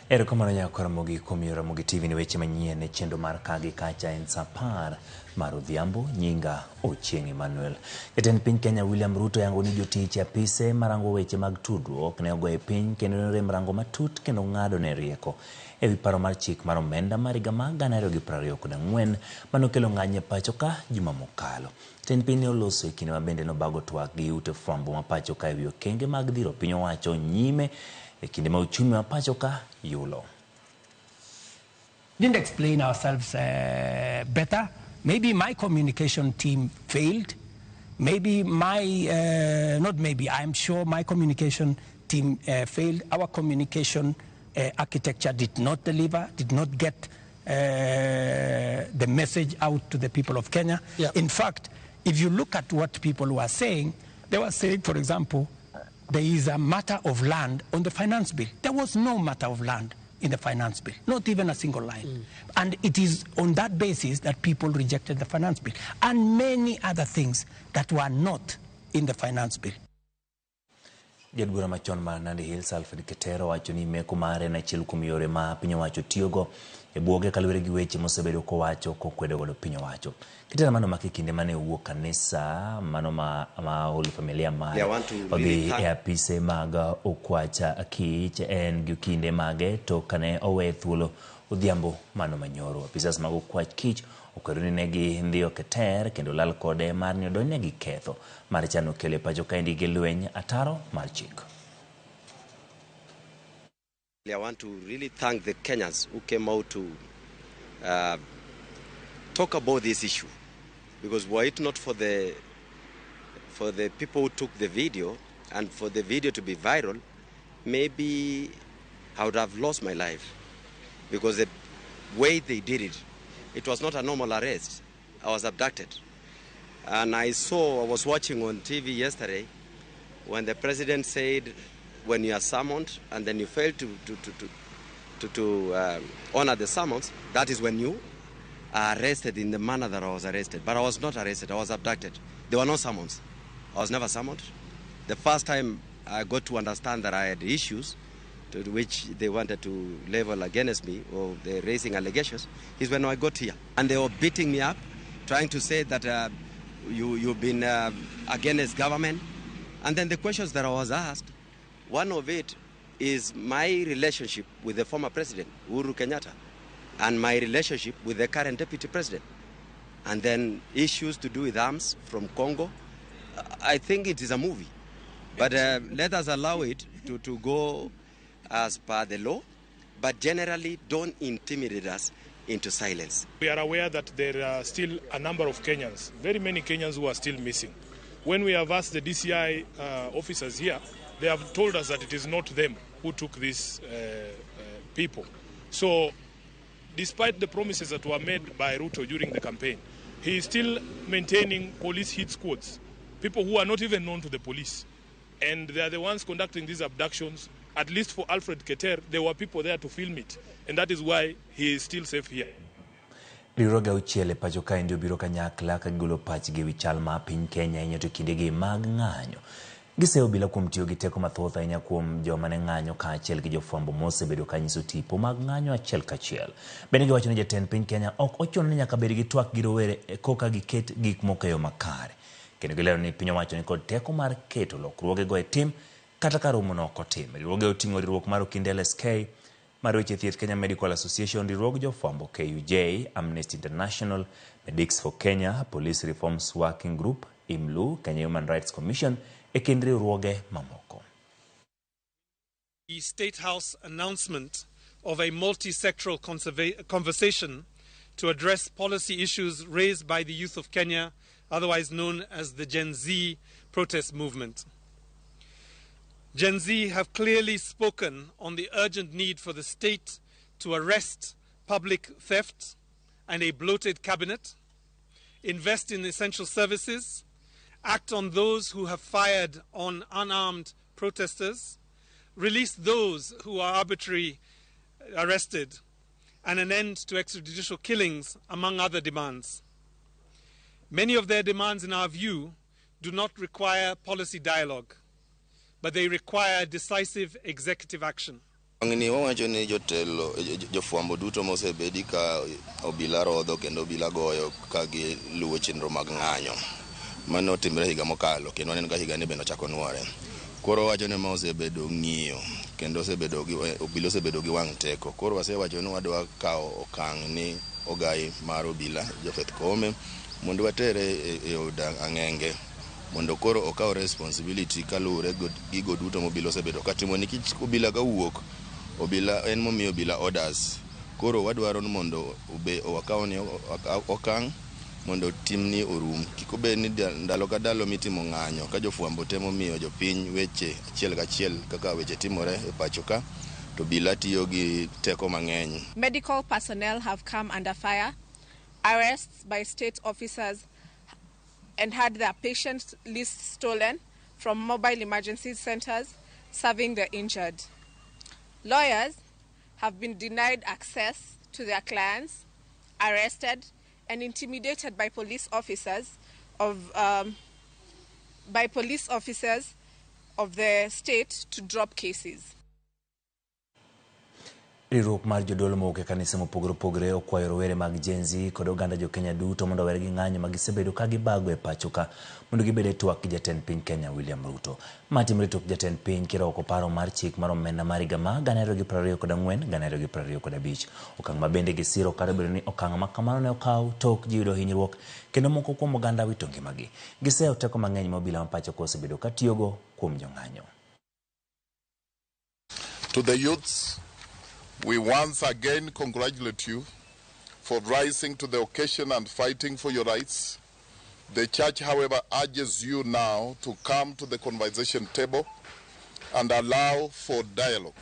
Erokamano nyako Ramogi kuom miyo Ramogi TV ni weche manyien e chenro mar ka gi kacha en sa 10 mar odhiambo. Nyinga Ochieng' Emmanuel. Jatend piny Kenya William Ruto yango ni jotich e apise marango weche mag tudruok ne ogoye piny kendo ne orem rango matut kendo ng'ado ne rieko e wi paro mar chik mar omenda mar higa mar 2024 manokelo ng'anyo e pacho ka juma mokalo. Jatend piny ne oloso e kinde ma bende nobago twak gi ute fwambo ma pacho ka e wi okenge mag dhiro piny owacho nyime e kinde ma uchumi ma pacho ka yulo. Didn't explain ourselves better. Maybe my communication team failed. Maybe my, not maybe, I'm sure my communication team failed. Our communication architecture did not deliver, did not get the message out to the people of Kenya. In fact, if you look at what people were saying, they were saying, for example, there is a matter of land on the finance bill. There was no matter of land in the finance bill, not even a single line. And it is on that basis that people rejected the finance bill and many other things that were not in the finance bill. Jaod bura machon mar Nandi Hills Alfred Keter owacho ni meko mare en achiel kuom yore ma piny owacho tiyogo e buoge kaluwore gi weche mosebedo kowacho kokwedo godo piny owacho. Keter mano omaki kinde mane owuok kanisa mano ma, ma Holy Familia mare odhi e apise mag Okwach Kich en gi kinde mage to kane owe thuolo odhiambo mano manyoro. Apisas mag Okwach Kich okwedo ni ne gindhiyo Keter kendo lal kode mar ni odonjne gi ketho mar chano kelo e pacho kaendi gi lweny ataro mar chik. I want to really thank the Kenyans who came out to talk about this issue, because were it not for the people who took the video and for the video to be viral, maybe I would have lost my life, because the way they did it, it was not a normal arrest. I was abducted. And I was watching on TV yesterday when the president said, when you are summoned and then you fail to honor the summons, that is when you are arrested in the manner that I was arrested. But I was not arrested, I was abducted. There were no summons. I was never summoned. The first time I got to understand that I had issues to which they wanted to level against me or the raising allegations is when I got here. And they were beating me up, trying to say that you've been against government. And then the questions that I was asked, one of it is my relationship with the former president, Uhuru Kenyatta, and my relationship with the current deputy president. And then issues to do with arms from Congo. I think it is a movie. But let us allow it to go as per the law. But generally, don't intimidate us into silence. We are aware that there are still a number of Kenyans, very many Kenyans who are still missing. When we have asked the DCI officers here, they have told us that it is not them who took these people. So, despite the promises that were made by Ruto during the campaign, he is still maintaining police hit squads, people who are not even known to the police. And they are the ones conducting these abductions. At least for Alfred Keter, there were people there to film it. And that is why he is still safe here. Riwruoge auchiel e pacho kaendi obiro kanyakla ka gigolo pachgi e wi chal ma piny Kenya ahinya to kindegi mag ng'anyo. Giseyo obila kuom tiyo gi teko mathoth ahinya kuom joma ne ng'anyo kaachiel gi jofwambo mosebedo ka nyiso tipo mag ng'anyo achiel kachiel. Bende giwacho ni jatend piny Kenya ok ochuno ni nyaka bed gi twak gi rowere koka giket gik moko e yo makare. Kendo gilero ni piny owacho ni kod teko mar keto lokruogego e tim kata ka romo no ok otim. Riwruoge oting'o riwruok mar Okinde LSK, mar weche thieth Kenya Medical Association, riwruog jofwambo KUJ, Amnesty International, Medics for Kenya, Police Reforms Working Group, IMLU, Kenya Human Rights Commission e kind riwruoge mamoko. The State House announcement of a multi-sectoral conversation to address policy issues raised by the youth of Kenya, otherwise known as the Gen Z protest movement. Gen Z have clearly spoken on the urgent need for the state to arrest public theft and a bloated cabinet, invest in essential services, act on those who have fired on unarmed protesters, release those who are arbitrarily arrested, and an end to extrajudicial killings, among other demands. Many of their demands, in our view, do not require policy dialogue, but they require decisive executive action. Ni wawacho ni jotelo jofwambo duto mosebedi ka obila rodho kendo obila goyo ka giluwo chenro mag ng'anyo. Mano otimre higa mokalo kendo waneno ka higani bende ochako nuore. Koro wacho ni ma osebedo ng'iyo kendo osebedo gi obila osebedo gi wang' teko. Koro wasewacho ni wadwa kawo okang' ni ogai mar obila Japheth Koome mondo watere e od ang'enge mondo koro okaw responsibility kaluwore gi gigo duto mobila osebedo katimo nikech obila kawuok obila en momiyo obila orders. Koro wadwaro ni mondo wakaw ni okang' mondo timni orum. Kik obed ni ndalo ka ndalo mitimo ng'anyo ka jofwambo temo miyo jopiny weche achiel kachiel kaka weche timore e pacho ka to obila tiyo gi teko mang'eny. Medical personnel have come under fire, arrests by state officers and had their patient lists stolen from mobile emergency centers serving the injured. Lawyers have been denied access to their clients, arrested and intimidated by police officers of the state to drop cases. Riwruok mar jodolo mowuok e kanise mopogore opogore okwayo rowere mag Gen Z kod oganda jo Kenya duto mondo ower gi ng'anyo ma gisebedo ka gibago e pacho ka mondo gibed e twak gi jatend piny Kenya William Ruto. Ma timore tok jatend piny kiro oko paro mar chik mar omenda mar higa ma 2024 2025. Okang' ma bende gisiro kata obedo ni okang' ma kamano ne okaw tok ji yudo hinyruok kendo moko kuom oganda wito ngimagi. Giseyo teko mang'eny ma obila ma pacho ka osebedo ka tiyogo kuom jong'anyo. To the youths, we once again congratulate you for rising to the occasion and fighting for your rights. The church, however, urges you now to come to the conversation table and allow for dialogue.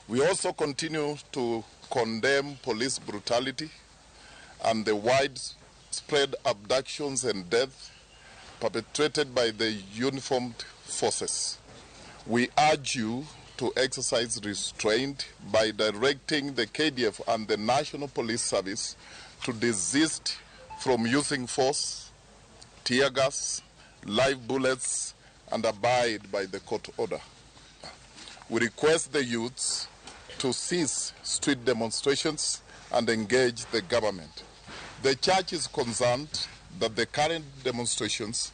We also continue to condemn police brutality and the widespread abductions and death perpetrated by the uniformed forces. We urge you to exercise restraint by directing the KDF and the National Police Service to desist from using force, tear gas, live bullets, and abide by the court order. We request the youths to cease street demonstrations and engage the government. The church is concerned that the current demonstrations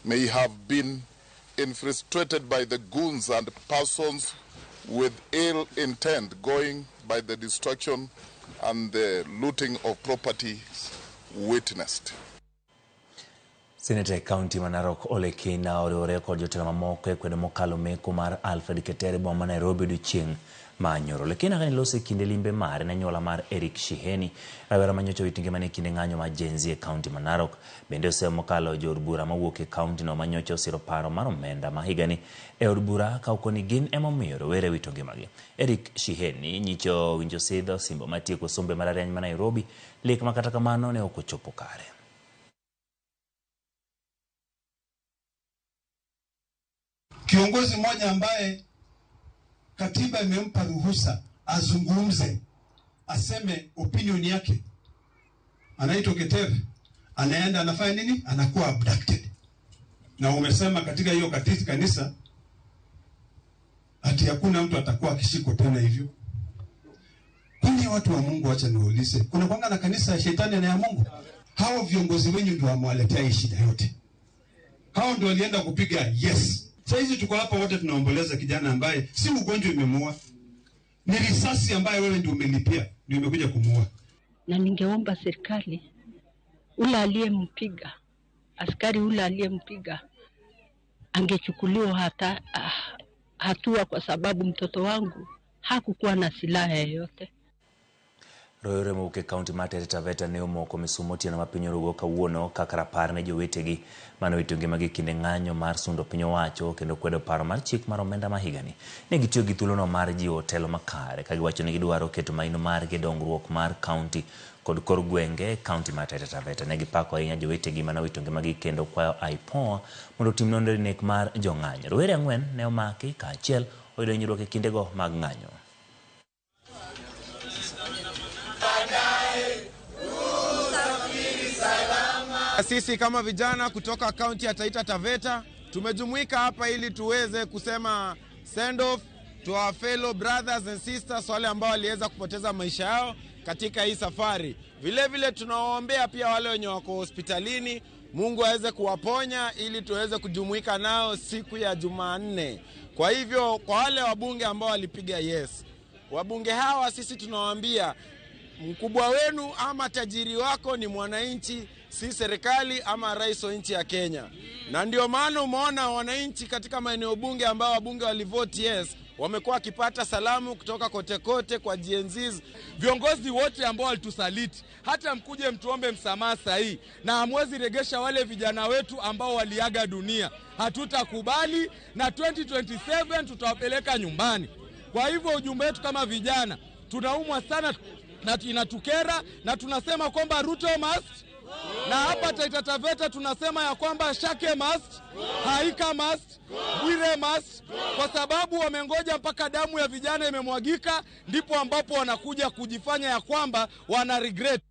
may have been infiltrated by the goons and persons with ill intent going by the destruction and the looting of property witnessed. Senator e kaunti ma Narok Ole Kina oriwore kod jotelo mamoko e kwedo mokalo meko mar Alfred Keter e boma ma Nairobi odiochieng' ma nyoro. Ole Kina kane loso e kinde limbe mare ne anyuola mar Eric Shiheni, rawera ma nyocha owito ngimane e kinde ng'anyo mar Gen Z e kaunti ma Narok. Bende oseyo mokalo jood bura mawuok e kaunti no manyocha osiro paro mar omenda ma higani e od bura ka okoni gin emomiyo rowere wito ngimagi. Eric Shiheni nyicho owinjo sidho osimbo matieko sombe mbalariany ma Nairobi, lek ma kata kamano ne ok ochopo kare. Kiongozi mmoja ambaye katiba imempa ruhusa azungumze, aseme opinion yake, anaitwa Keter, anaenda anafanya nini? Anakuwa abducted. Na umesema katika hiyo kanisa ati hakuna mtu atakuwa akishikwa tena hivyo. Kwani watu wa Mungu, acha niulize, kuna kwanga na kanisa ya shetani na ya Mungu? Hao viongozi wenyu ndio wamewaletea hii shida yote. Hao ndio walienda kupiga yes. Sasa hizi tuko hapa wote tunaomboleza kijana ambaye si ugonjwa imemuua, ni risasi ambayo wewe ndio umelipia ndio imekuja kumuua. Na ningeomba serikali, ule aliyempiga askari, ule aliyempiga angechukuliwa hata hatua, kwa sababu mtoto wangu hakukuwa na silaha yoyote. Rowere mowuok e kaunti mar Taita Taveta ne omoko misumo otieno ma piny orugo kawuono kaka rapar ne jowetegi mane owito ngimagi e kinde ng'anyo mar sundo piny owacho kendo kwedo paro mar chik mar omenda ma higani. Ne gitiyo gi thuolono mar jiwo telo makare ka giwacho ni gidwaro keto maino margi e dongruok mar kaunti kod kor gwenge e kaunti mar Taita Taveta. Ne gipako ahinya jowetegi mane owito ngimagi kendo kwayo IPOA mondo otim nonro e nek mar jong'anyo. Rowere 4 ne omaki kaachiel oyudo hinyruok e kindego mag ng'anyo. Sisi kama vijana kutoka kaunti ya Taita Taveta tumejumuika hapa ili tuweze kusema send off to our fellow brothers and sisters wale ambao waliweza kupoteza maisha yao katika hii safari. Vile vile tunawaombea pia wale wenye wako hospitalini, Mungu aweze kuwaponya ili tuweze kujumuika nao siku ya Jumanne. Kwa hivyo kwa wale wabunge ambao walipiga yes, wabunge hawa sisi tunawaambia mkubwa wenu ama tajiri wako ni mwananchi, si serikali ama rais wa nchi ya Kenya. Na ndio maana umeona wananchi katika maeneo bunge ambao wabunge walivote yes wamekuwa wakipata salamu kutoka kote kote kwa Gen Zs. Viongozi wote ambao walitusaliti, hata mkuje mtuombe msamaha sahihi, na hamwezi regesha wale vijana wetu ambao waliaga dunia. Hatutakubali, na 2027 tutawapeleka nyumbani. Kwa hivyo ujumbe wetu kama vijana, tunaumwa sana na inatukera, na tunasema kwamba Ruto must, na hapa Taita Taveta tunasema ya kwamba Shake must, Haika must, Bwire must, kwa sababu wamengoja mpaka damu ya vijana imemwagika ndipo ambapo wanakuja kujifanya ya kwamba wana regret.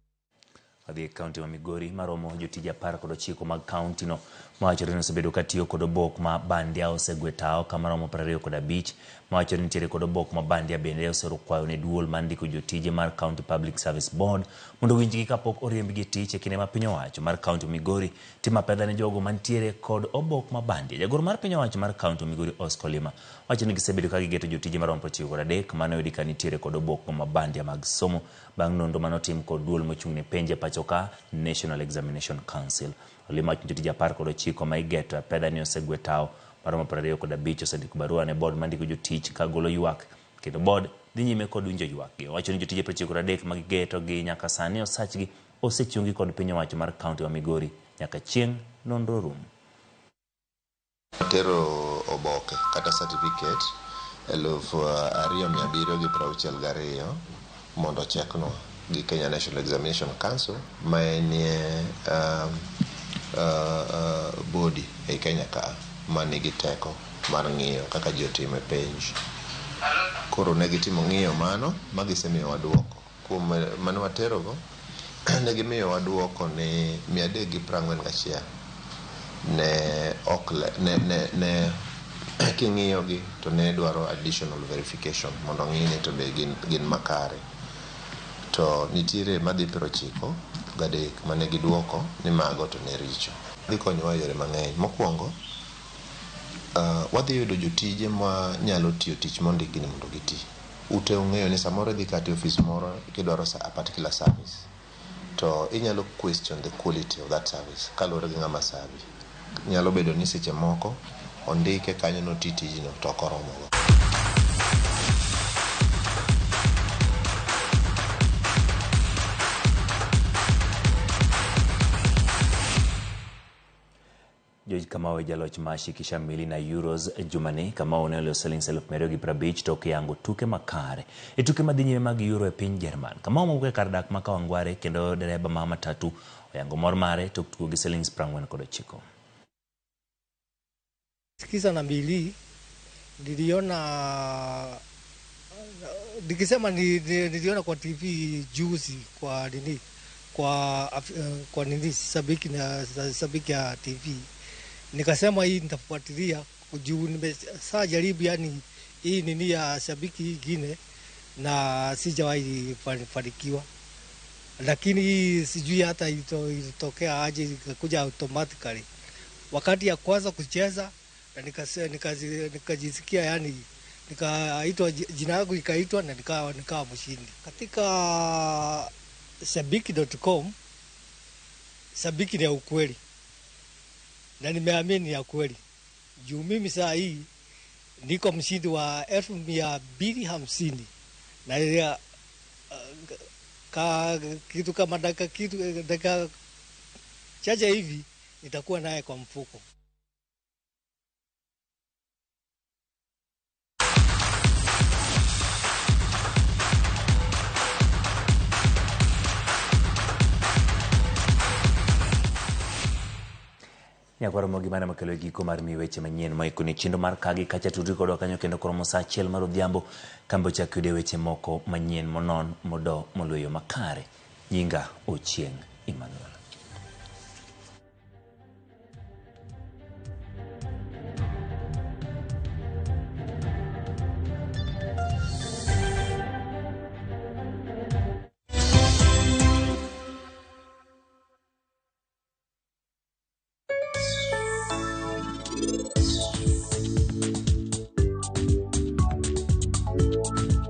Wadhi e kaunti ma Migori maromo jotije 19 mag kaunti no mawachore ni osebedo katiyo kod obok ma bandia osegwe tao kama romo 25 mawachore ni nitiere kod obok ma bandia bende osero kwayo ne duol mar ndiko jotije mar County Public Service Board mondo owinjgi kapok oriembgi tich e kinde ma piny owacho mar kaunti Migori timo apedha ne jogo mantiere kod obok ma bandia. Jagoro mar piny owacho mar kaunti Migori Oscar Olima wacho ni gisebedo ka gigeto jotije maromo 93 mane oyudi ka nitiere kod obok ma bandia mag somo bang' nonro manotim kod duol mochung' ne penj e pacho ka National Examination Council. Olima wacho ni jotije 19 ma igeto e apedha ni osegwe tao maromo 25 osendiko barua ne board mandiko jotich ka golo ywak kendo board dhi nyime kod winjo ywakgi. Owacho ni jotije 93 ma gigeto gi nyaka sani osachgi osechungi kod piny owacho mar kaunti ma Migori nyaka chieng' nonro rum. Tero oboke kata certificate 2762 mondo ocheknwa gi Kenya National Examination Council ma enie body ei Kenya ka manigi teko mar ng'iyo kaka ji otimo e penj. Koro ne gitimo ng'iyo mano ma gisemiyowa duoko. Kuom mane waterogo, ne gimiyowa duoko ni 341 ne ok ne king'iyogi to ne dwaro additional verification mondo ng'i ni to be gin makare. To nitiere madhi 93 mane giduoko ni mago to ne richo. Dhi konyowa e yore mang'eny. Mokwongo, wadhi yudo jotije ma nyalo tiyo tich mondikgi ni mondo giti. Ute ung'eyo ni samoro idhi kata e ofis moro kidwaro a particular service to inyalo question the quality of that service kaluwore gi ng'ama serve. Nyalo bedo ni seche moko ondike kanyo noti tijno to ok oromogo. George Kamau e jaloch mar Shikisha Mili na Euros jumani. Kamau ne oloyo siling 250,000 tok yango tuke makare e tuke madhi nyime mag Euro e piny Jerman. Kamau mawuok e kar dak ma Kawangware kendo dereba ma matatu oyango mor mare tok tugo gi siling 49. Sikiza na Mili niliona nikisema niliona kwa TV juzi kwa nini kwa nini sabiki na sabiki ya TV, nikasema hii nitafuatilia juu nimesaa jaribu yani hii nini ya sabiki ingine na sijawahi fanikiwa, lakini hii sijui hata ilitokea aje ikakuja automatically. Wakati ya kwanza kucheza na nikajisikia yani nikaitwa jina langu ikaitwa na nikawa mshindi. Katika sabiki.com, sabiki ni ya ukweli na nimeamini ya kweli juu mimi saa hii niko mshindi wa 250,000 na ya, kitu kama dakika chache hivi nitakuwa naye kwa mfuko. Nyakwaro mogi mana makelo giko mar miyo weche manyien moikoni chenro mar kagi kacha tudri kodwa kanyo kendo koromo saa 1 mar odhiambo kambe ochak yude weche moko manyien monon modo moloyo makare. Nyinga Ochieng' Emmanuel.